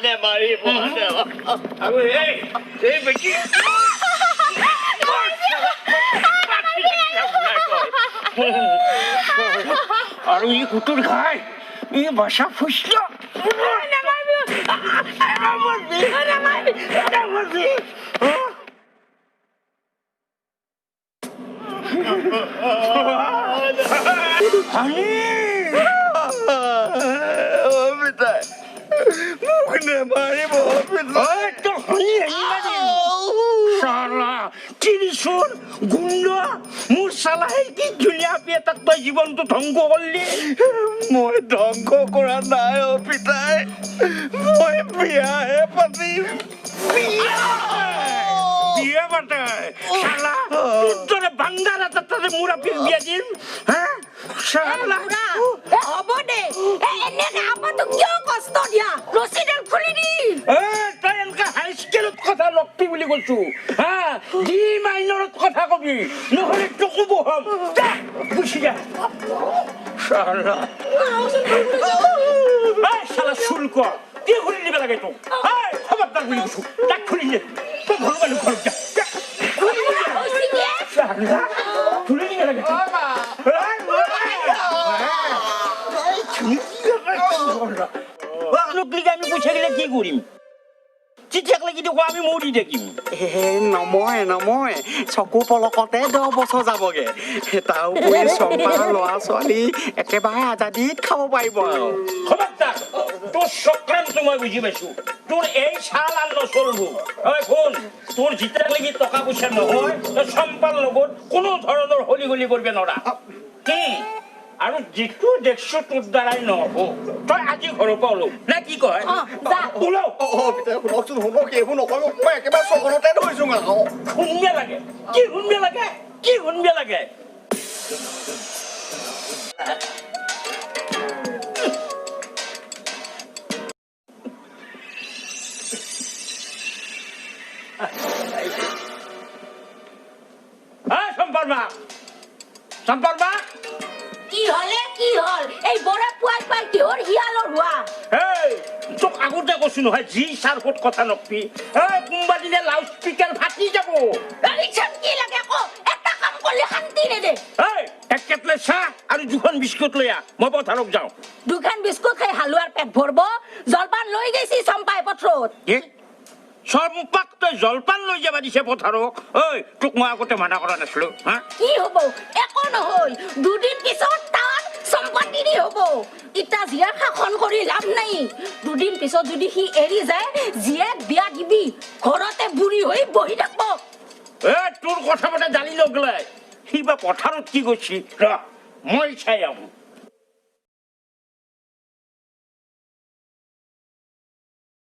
নেমাৰিব। আৰু এই বেটি, আৰু ই কুতুৰ খাই ই বাচা ফুচল। পিতাই, মোক নেমাৰিব। চালা তিৰিচোন গুণ্ড মোৰ, চালা সেই কি ধুনীয়া এটাক তই জীৱনটো ধ্বংস কৰিলি। মই ধ্বংস কৰা নাই অ পিতাই, মই বিয়াহে পাতিম। বিয়া? বিয়া পাতে চালা? তোৰ দৰে বান্দাৰ এটা তাতে মোৰ আপিৰ বিয়া দিম হা চালা? হ'ব দে, এনেকে আপাটোক কিয় কষ্ট দিয়া? ৰছীডাল খুলি দি। এ তই এনেকে হাই স্কেলত কথা লকবি বুলি কৈছো হা, ডি মাইনৰত কথা কবি, নহ'লে তোকো বহাম। যা, গুচি যা চালা। এই শালা শুল্ক কি খুলি দিব লাগে তোক? এই খবৰদাৰ বুলি কৈছো, তাক খুলি দে। তই ঘৰৰ মানুহ, ঘৰত যা, যা। খুলি দে। শালা, খুলি দিব লাগে। আমি পইচা গিলা কি কৰিম? তেতিয়াক লাগি দেখোন আমি মৰি থাকিম। নমৰে নমৰে, চকু পলকতে 10 বছৰ যাবগে। তাৰ উপৰি চম্পা ল'ৰা ছোৱালী একেবাৰে আজাদীত খাব পাৰিব। আৰু খবৰদাৰ, তোৰ চক্ৰান্ত মই বুজি পাইছো। তোৰ এই চাল আৰু নচলব। ঐ শুন, তোৰ যেতিয়ালৈকে টকা পইচা নহয়, তই চম্পাৰ লগত কোনো ধৰণৰ হলি গলি কৰিব নোৱাৰা। কি আৰু যিটো দেখছো তোৰ দ্বাৰাই নহ'ব। তই আজি ঘৰৰ পৰা ওলাও নে কি কয়? যা। ওলাও। অ পিতাই, শুনকচোন, শুনক, এইবোৰ নকৰিব। মই একেবাৰে চকনতে ধৰিছো আকৌ। শুনবে লাগে কি? শুনবে লাগে কি? শুনবে লাগে। চম্পাৰ মাক, চম্পাৰ মাক। কি হলে? কি হল? এই বৰে পুৱাই পুৱাই কিহৰ শিয়ালৰ হোৱা? এই তোক আগতে কৈছো নহয়, যি চাৰফত কথা নকবি। এই কোনোবা দিনে লাউড স্পীকাৰ ফাটি যাব। এইখন কি লাগে আকৌ? এটা কাম কৰিলে শান্তি নেদে। এই এক কেটলে চাহ আৰু দুখন বিস্কুট লৈ আহ, মই পথাৰত যাওঁ। দুখন বিস্কুট খাই হালোৱাৰ পেট ভৰব? জলপান লৈ গৈছি চম্পাই পথৰত। কি? চম্পাক তই জলপান লৈ যাবা দিছে পথাৰক? ঐ, তোক মই আগতে মানা কৰা নাছিলো হা? কি হ'ব? একো নহয়। দুদিন পিছত তাৰ চম্পা তিৰি হ'ব। ইটা জীয়াক শাসন কৰি লাভ নাই। দুদিন পিছত যদি সি এৰি যায়, জীয়েক বিয়া দিবি, ঘৰতে বুঢ়ী হৈ বহি থাকিব। এ তোৰ কথা মতে দালি নগলে। সি বা পথাৰত কি কৰিছি, ৰ মই চাই আহোঁ।